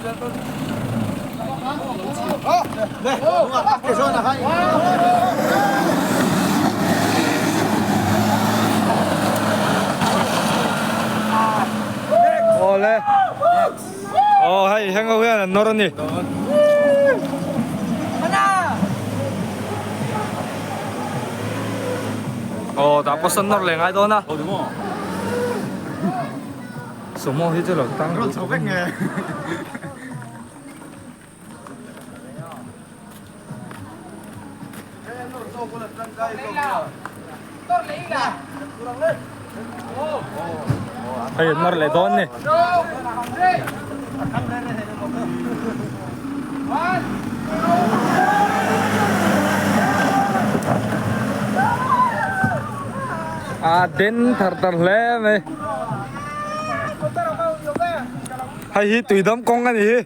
Awle aw hei heng ho hian an nawr a ni. Aw tah pawh sawn nawr leh ngai dawn a. Sumo hi chu lo tang Rawn chho vek nge. Hei an nawr leh dawn ni. A den thar tar hle mai. Hei hi tuidam kawng a ni hi.